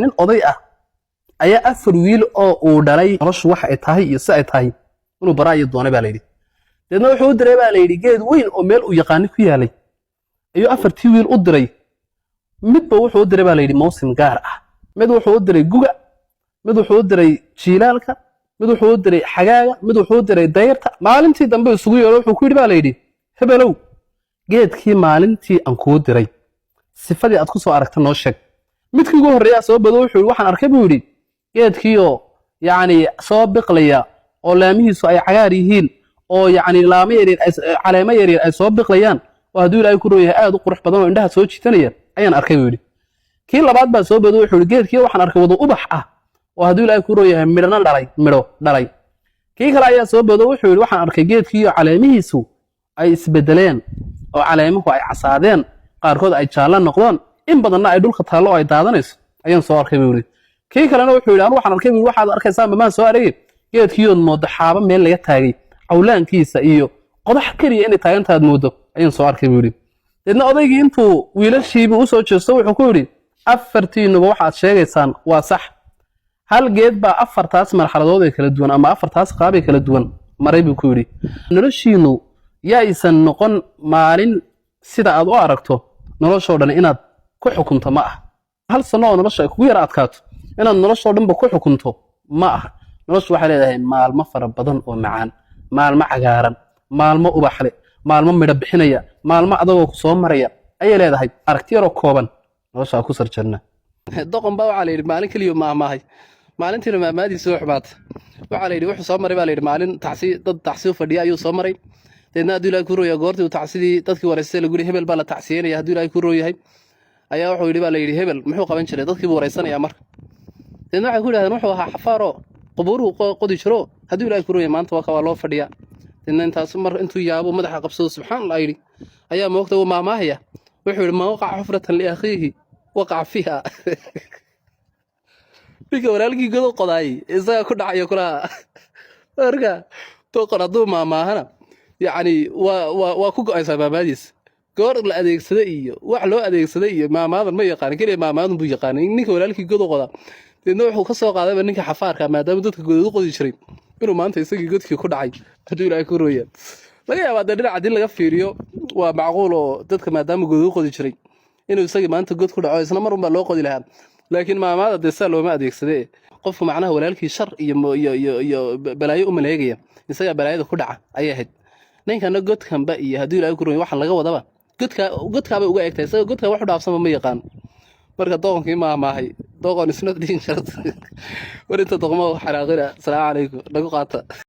Nin oday ah ayaa afar wiil oo uu dhalay noloshu waxa ay tahay iyo si ay tahay inuu baraayo doonay baa layidhi. Deedna wuxuu u diray baa layidhi geed weyn oo meel uu yaqaani ku yaalay ayuu afartii wiil u diray. Midba wuxuu u diray baa layidhi mawsim gaar ah. Mid wuxuu u diray guga, mid wuxuu u diray jiilaalka, mid wuxuu u diray xagaaga, mid wuxuu u diray dayrta. Maalintii dambe isugu yeero, wuxuu ku yidhi baa layidhi: "Hebelow, geedkii maalintii aan kuu diray sifadii aad ku soo aragta noo sheeg." Midkii ugu horreeyaa soo bado, wuxuu yidhi: "Waxaan arkay," buu yidhi, "geedkiioo yacni soo biqlaya oo laamihiisu ay cagaar yihiin oo yacni laamo yaryar caleemo yaryar ay soo biqlayaan oo hadduu Ilaahay ku roon yahay aad u qurux badan oo indhaha soo jiitanaya ayaan arkay," buu yidhi. Kii labaad baa soo bado, wuxuu yidhi: "Geedkii waxaan arkay wada ubax ah oo hadduu Ilaahay ku roon yahay midhana dhalay, midho dhalay." Kii kale ayaa soo bado, wuxuu yidhi: "Waxaan arkay geedkiioo caleemihiisu ay isbedeleen oo caleemuhu ay casaadeen, qaarkood ay jaallo noqdaan, in badanna ay dhulka taallo oo ay daadanayso ayaan soo arkay," buu yidhi. Kii kalena wuxuu yidhi: "Anu waxaan arkay," buu yidhi, "waxaad arkaysaa mamaan soo aragay, geedkiiyood moodo xaaba meel laga taagay, cawlaankiisa iyo qodax keliya inay taagantaad moodo ayaan soo arkay," buu yidhi. Deedna odaygii intuu wiilashiibuu usoo jeesto, wuxuu ku yidhi: "Afartiinuba waxaad sheegaysaan waa sax. Hal geed baa afartaas marxaladood ee kala duwan ama afartaas qaab ee kala duwan maray," buu ku yidhi. Noloshiinu yaaysan noqon maalin sida aad u aragto noloshoo dhan inaad ku xukunto ma aha. Hal sano oo nolosha ay kugu yara adkaato inaad noloshoo dhanba ku xukunto ma aha. Noloshu waxay leedahay maalmo fara badan oo macaan, maalmo cagaaran, maalmo ubaxle, maalmo midho bixinaya, maalmo adagoo ku soo maraya ayay leedahay. Aragti yaroo kooban nolosha ku sarjarna. Doqon baa waxaa la yidhi maalin keliya maahmaahay, maalintiina maahmaadiisa soo xumaata. Waxaa la yidhi wuxuu soo maray baa la yidhi maalin tacsi, dad tacsi u fadhiya ayuu soo maray. Deedna hadduu Ilahay ku rooya goortii uu tacsidii dadkii wareystay lagu yidhi hebel baa la tacsiyeynaya hadduu Ilahay ku rooyahay, ayaa wuxuu yidhi baa la yidhi: "Hebel muxuu qaban jiray?" Dadkii buu wareysanayaa marka. Deedna waxay ku yidhahdeen: "Wuxuu ahaa xafaaro, qubuuruhu qodi jiro. Hadduu Ilahay ku rooyay maanta waa ka waa loo fadhiyaa." Deedna intaas mar intuu yaabo, madaxa qabsado, subxaan Allah yidhi, ayaa moogta uu maahmaahaya. Wuxuu yidhi: "Man waqaca xufratan liakhiihi waqaca fiiha." Ninka walaalkii godo qodaayay isagaa ku dhacayo kulaha. Marka doqon hadduu maahmaahana, yacni waa ku go'aysaa maahmaadiisa. Goor la adeegsaday iyo wax loo adeegsaday iyo maahmaadan ma yaqaan, keliya maahmaadan buu yaqaanay: ninka walaalkii godo qodaa. Deedna wuxuu ka soo qaadayba ninka xafaarka, maadaama dadka godad u qodi jiray, inuu maanta isagii godkii ku dhacay hadduu Ilaahay ku rooya. Laga yaabaa dee dhinaca haddii laga fiiriyo waa macquul oo dadka maadaama godad u qodi jiray inuu isagii maanta god ku dhaco, isna mar unbaa loo qodi lahaa. Laakiin maahmaada dee saa looma adeegsade. Qofku macnaha walaalkii shar iyo balaayo u maleegaya, isagaa balaayada ku dhaca ayay ahayd. Ninkana godkanba iyo hadduu Ilaahay ku rooya waxaan laga wadaba godka, godkaabay uga egtahay. Isaga godka wax u dhaafsanba ma yaqaan. Marka doqonkii maahmaahay, doqon is not dangerous. War inta doqmo xanaaqina. Asalaamu calaykum, nagu qaata.